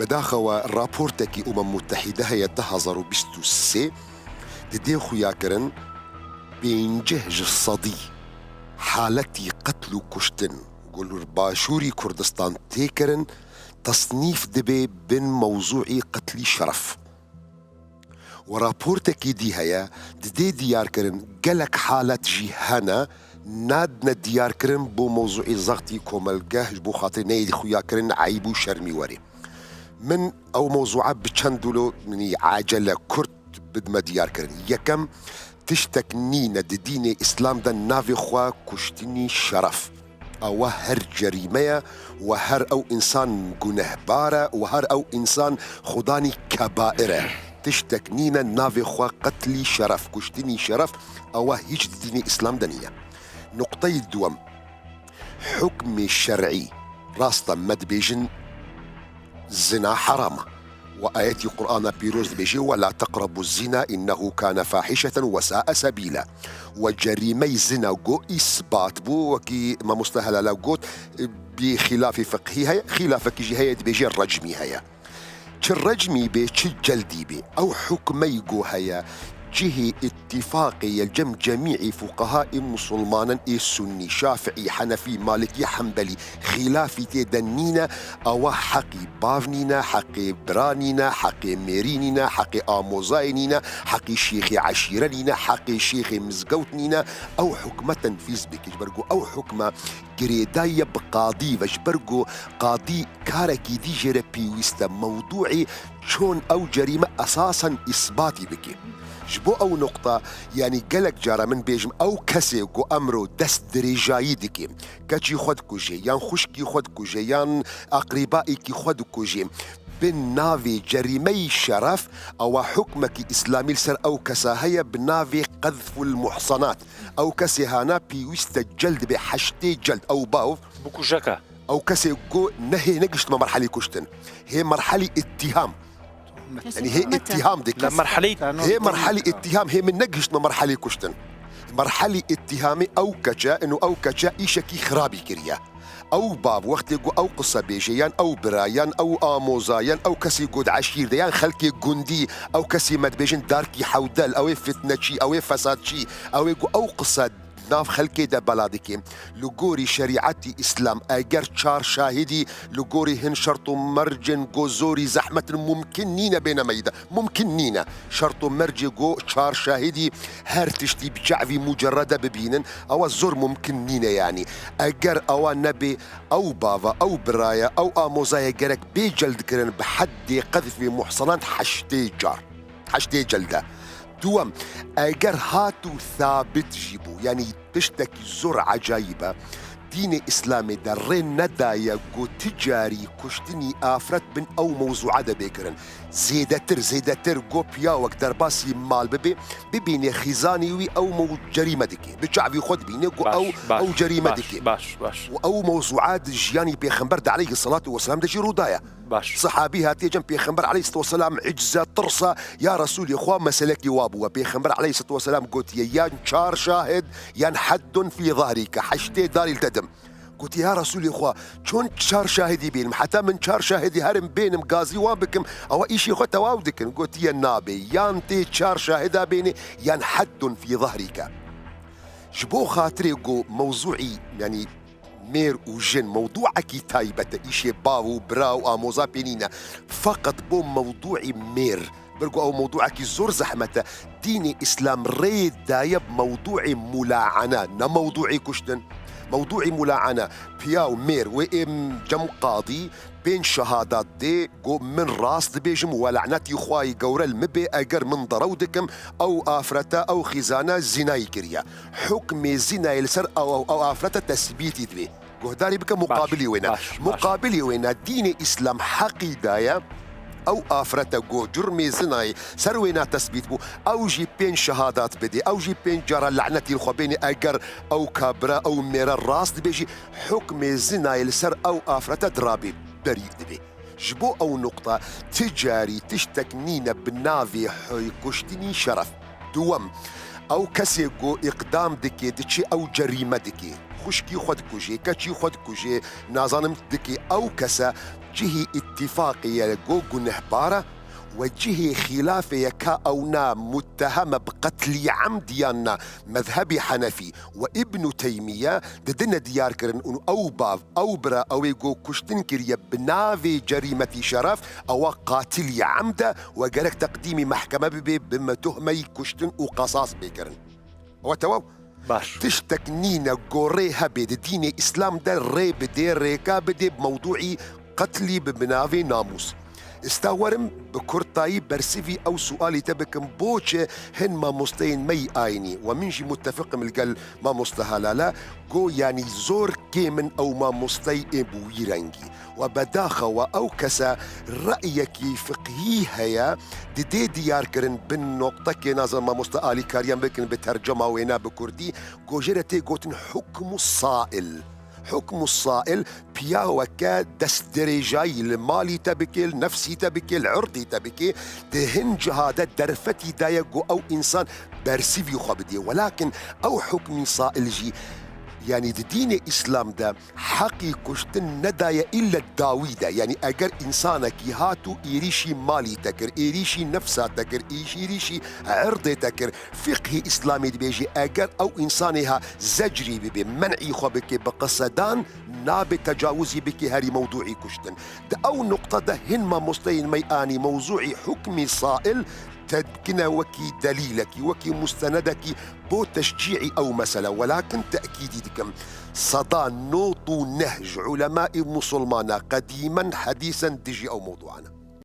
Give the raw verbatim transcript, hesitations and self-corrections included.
Bedaxewa raportekî Umem Mutehîde heye du hezar û bîst û sê, didê xuyakirin pêncî ji sedî haletî qetl û kuştin ku li Başûrî Kurdistan tê kirin, tesnîf dibe bin mewzûî qetlî şeref. Û raportekî dî heye, didê diyarkirin gelek halet jî hene, nadine diyarkirin bo mewzûî zextî komelgeh ji bo xatirê neyê xuyakirin eyb û şermî werê. Min ew mewzûa bi çend wilo, yanî, acele kurt bidime diyarkirin. Yekem, tiştek nîne di dînê Îslam de navê xwe kuştinî şeref. Ewa her cerîme ye û her ew însan gunehbar e û her ew însan xudanî kebair e. Tiştek nîne navê xwe qetlî şeref, kuştinî şeref, ewa hîç di dînê Îslam de nîne. Nuqteyê duwem, hukmê şer'î. Rast e, me dibêjin zina heram e. Û ayetî Qur'ana Pîroz dibêje, "Ve la teqrebu zina innehu kane fahişeten ve sa'e sebîla." Û cerîmey zina go îsbat bû, wekî mamoste Helala got, bi xîlafî fiqhî heye, xîlafekî jî heye dibêje recmî heye. Çi recmî bê, çi celdî bê. Ew hukmey go heye, cihê îtîfaqê ye cem cemî'î fuqehaê musulmanan ê sunnî, şafi'î, henefî, malikî, henbelî, xîlafî tê de nîne, ewa heqî bav nîne, heqê bira nîne, heqê mêrî nîne, heqê amozayê nîne, heqê şêxê eşîre nîne, heqê şêxê mizgewt nîne, ew hukme tenfîz bike. Ji ber ku ew hukme girêdayî ye bi qadî ve, ji ber ku qadî karekî dî jê re pêwîst e, mewdûî çon ew cerîme esasen îsbatî bike. Ji bo ew nuqta, yanî gelek cara min bêjim, ew kesê ku emro dest dirêjayî dike, keçî xwe dikuje, yan xwişkî xwe dikuje, yan eqrîbaîkî xwe dikuje, bi navê cerîmeyî şeref, ewa hukmekî îslamî li ser ew kesa heye bi navê qezful muhsanat. Ew kesê hana pêwîst e celd be, heştê celd, ew bav. Bikujeke. Ew kesê ku ne hê negiştime merhelî kuştin. Hê merhelî îttîham. Yanî hê îttîham dike. Lê merhelî Hê merhelî îttîham, hê min negiştime merhelî kuştin. Merhelî îttîhamê ew keç e, ino ew keç e îşekî xirabî kiriye. Ew bav wextê ku ew qise bêje, yan ew bira, yan ew amoza, yan ew kesî ku di eşîr de, yan xelkê gundî, ew kesî me dibêjin darkî hewdel, ew ê fitneçî, ew ê fesadçî, ew ê ku ew qise nav xelkê de bela dike. Li gorî şerîetî Îslam, eger çar şahidî li gorî hin şert û mercên ku zorî zehmet in, mumkin nîne bêne meydan. Mumkin nîne. Şert û mercê ku çar şahidî her tiştî bi çavî mucerrede bibînin, ewa zor mumkin nîne yanî. Eger ewa nebe, ew bava, ew biraya, ew amozaya gerek bê celdkirin bi heddê qezfê muhsenat heştê car. Heştê celde. Duwem, eger hat û sabit jî bû, yanî tiştekî zor ecayîb e, dînê Îslamê de rê nedaye ku ti carî kuştinî afret bin ew mewzûa de bê kirin. Zêdetir, zêdetir ku piyawek derbasî mal bibe, bibîne xîzanî wî ew mew-, cerîme dike. Bi çavî xwe dibîne ku Baş, ew, baş, ew cerîme baş, dike. baş, baş. Û ew mewzûa di jiyanî Pêxember de aleyhisselatu vesselam de jî rû daye. Baş. Sehabî hatiye cem Pêxember aleyhisselatu vesselam, icze, tirsa, "Ya Resûlê Xwe, meselekî wa bû." We Pêxember aleyhisselatu vesselam gotiye, "Yan çar şahid, yan heddun fî zahrîke, heştê darî li te dim." Gotiye, "Ya Resûlê Xwe, çon çar şahidî bênim? Heta min çar şahidî herim bênim, gazî wan bikim, ewa îşê xwe tewaw dikin." Gotiye, "Nabe, yan tê çar şahida bêne, yan heddun fî zahrîke." Ji bo xatirê ku mewzûî, yanî mêr û jin mewdûekî taybet e, îşê bav û bira û amoza pê nîne. Feqet bo mewdûî mêr, bir ku ew mewdûekî zor zehmet e, dînê Îslam rê daye bi mewdûî mulaene, ne mewdûî kuştin. Mewdûî mulaene, piya û mêr wê êm cem qadî pênc şehadat dê, ku min rast dibêjim, we lanetî Xwayî gewre li min bê, eger min derew dikim, ew afrete, ew xîzane zînayî kiriye. Hukmê zînayê li ser ew, ew, ew afrete tesbîtî dibe. Guhdarî bike, muqabilî wê ne. Baş, baş. Muqabilî wê ne, dînê Îslam heqî daye, ew afrete ku curmê zînayê ser wê ne tesbît bû, ew jî pênc şehadat bidê, ew jî pênc cara lanetî li xwe bênê, eger ew kabira, ew mêre rast dibêjî, hukmê zînayê li ser ew afrete dirabê, berî dibe. Ji bo ew nuqta ti carî tiştek nîne bi navê hoy kuştinî şeref. Duwem, ew kesê ku îqdam dike, diçe ew cerîme dike. xwişkî xwe dikujê, keçî xwe dikujê, nazanim dikê ew kese cihî îtîfaqê ye go gunehbar e we cihê xîlafê ye ka ewna mutteheme bi qetlî emd yan na mezhebê Henefî we Îbnû Teymîye didine diyar kirin û ew bav, ew bira, ew ê go kuştin kiriye bi navê cerîmetî şeref, ewa qatilî emd e we gerek teqdîmî mehkeme bibe bi me tuhmeyî kuştin û qesas bê kirin. Ewa tewaw. Baş. Tiştek nîne gorê hebe di dînê Îslam de rê bidê, rêka bidê bi mewdûî qetlî bi binavê namûs. Ista werim bi kurtayî bersivî ew sualî te bikim, boçe hin mamosteyên me yî ayînî, we min jî muttefiqim li gel mamoste Halala, go yanî zor kêm in ew mamostey ê bi wî rengî. We bedaxa we ew kese reyekî fiqhî heye, didê diyar kirin bin noqtekê, nazan mamoste alîkariyan bikin bi tercema wêna bi kurdî, go jê re tê gotin hukmu sail. Hukmu sail, piya weke destdirêjayî li malî te bike, li nefsî te bike, li irdî te bike, di hin ciha de derfetî daye go ew însan bersivî xwe bidê. Welakin ew hukmî sail jî, yanî di dînê Îslam de heqî kuştin nedaye îlle dawî de. Yanî eger însanekî hat û êrîşî malî te kir, êrîşî nefsa te kir, îş-, êrîşî irdê te kir, fiqhê Îslamê dibêje, eger ew însanê ha zecrî bibe, men'î xwe bike bi qisedan, nabe tecawizî bike herî mewdûî kuştin. Di ew nuqte de hin mamosteyên me anî mewzûî hukmî sail te dikine wekî delîlekî, wekî mustenedekî bo teşcîî ew mesele. Welakin tekîdî dikim, seda nod û neh ji ulemayê musulmana qedîmen hedîsen dijî ew mewdûan e.